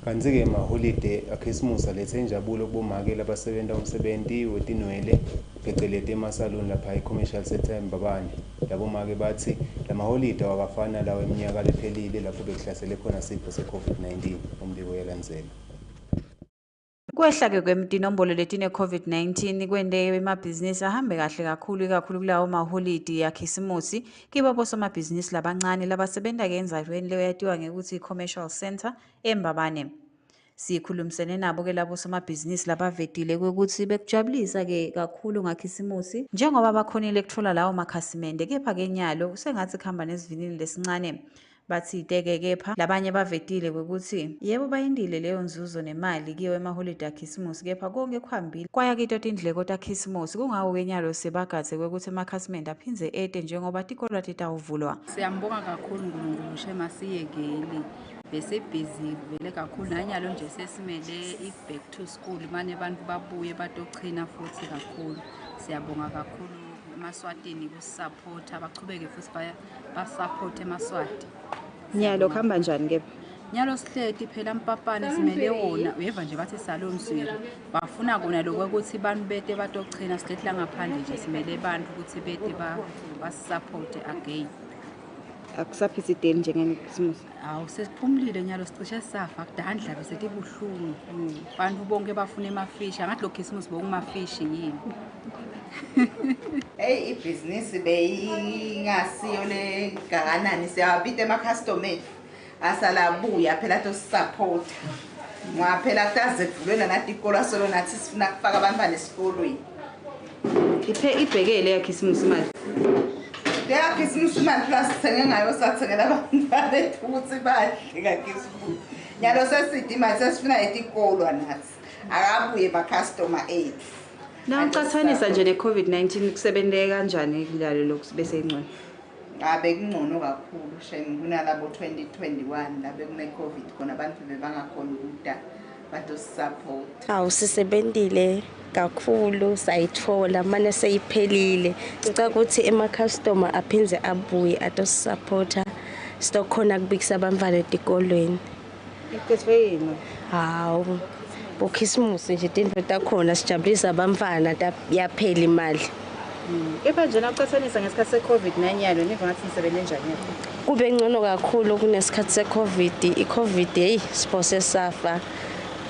Kantsi-ke emaholide akhisimusi aletsa injabulo kubomake labasebenta umsebenti wetinwele pheceleti emasaluni lapha e-Commercial Centre eMbabane. Labomake batsi lamaholide awakafani nalawa eminyaka lephelile lapho bekuhlasele khona sifo se-COVID-19. Umbiko uyalandzela. Kwehla-ke kwemtinombolo letine-COVID-19 kwente emabhizinisi ahambe kahle kakhulu, ikakhulu kulawo maholidi akhisimusi kibo bosomabhizinisi labancane labasebenta-ke endzaweni leyatiwa ngekutsi i-Commercial Centre eMbabane. Sikhulumisene nabo-ke labo somabhizinisi labavetile kwekutsi bekujabulisa-ke kakhulu ngakhisimusi njengoba bakhonile kutfola lawo makhasimende, kepha-ke nyalo sengatsi kuhamba nesivinini lesincane. Batsite-ke kepha labanye bavetile kwekutsi yebo bayindile leyo nzuzo nemali kiyo emaholide akhisimusi, kepha konke kuhambile kwaya kito tindleko takhisimusi. Kungako-ke nyalo sebagadze kwekutsi emakhasimende aphindze ete njengoba tikolwa titawuvulwa. Siyambonga kakhulu uNkulunkulu, shema siyekeli besibhizi vele kakhulu nanyalo nje sesimele i-back to school, mane abantu babuye batochina futhi kakhulu. Siyabonga kakhulu emaswatini kusapotha, bachubeke futhi basapothe emaswati. Nyalo kuhamba njani kepha? Nyalo sihleti phela mpapane, simele wona uyeva nje bathi salon swiri bafuna kona lokho ukuthi bantu bete batochina. Sihleti la ngaphandle nje, simele bantu ukuthi bete basupporte again. Akusaphithideli njengekhisimusi? Awu, sesiphumulile nyalo, sicishe safa kudandla bese tibuhlungu. Bantu bonke bafuna emafishi, angathi lo khisimusi bokumafishi yini. Hey, ibhizinisi beyingasiyo lengakanani. Siyawabita emakhastoma ethu, asalabuya phela tosisapota, ngoba phela kutaze kuvulwe nanatikolo, solo nathi sifuna kufaka abantwana esikolweni. Iphe ibhekele yakhisimusi imali? Leyakhisimusi imali phela sithenge ngayo, sathengela abantwana bethu ukuthi badle kakhisimusi. Nyalo seside imali, sesifuna etikolwa nathi, akabuye emakhastoma ethu. Nawucatsanisa nje ne-COVID-19, kusebenteke kanjani kulalo lokhu bese ingcono? Ngabe kungcono kakhulu shem kunalabo 2021 la bekune-COVID khona, abantu bebangakhoni ukuda batosisapota. Awu, sisebentile kakhulu, sayitfola mane seyiphelile. Sicela ukuthi emakhastoma aphindze abuye atosisapotha, sitokhona kubikisa abantwana etikolweni. Icetfwe yini? Hawu, bokhisimusi nje tintfo takhona sijabulisa abantwana, yaphela imali. Kepha nje nawucatsanisa ngesikhathi se-COVID nanyalo, niva ngathi nisebenze njani? Kube ngcono kakhulu kunesikhathi se-COVID. I-COVID, heyi, siphose safa,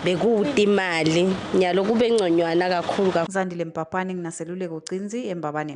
bekude imali. Nyalo kube ngconywana kakhulu. Zandile Mpapane, nginaseluleko Cinzi, eMbabane.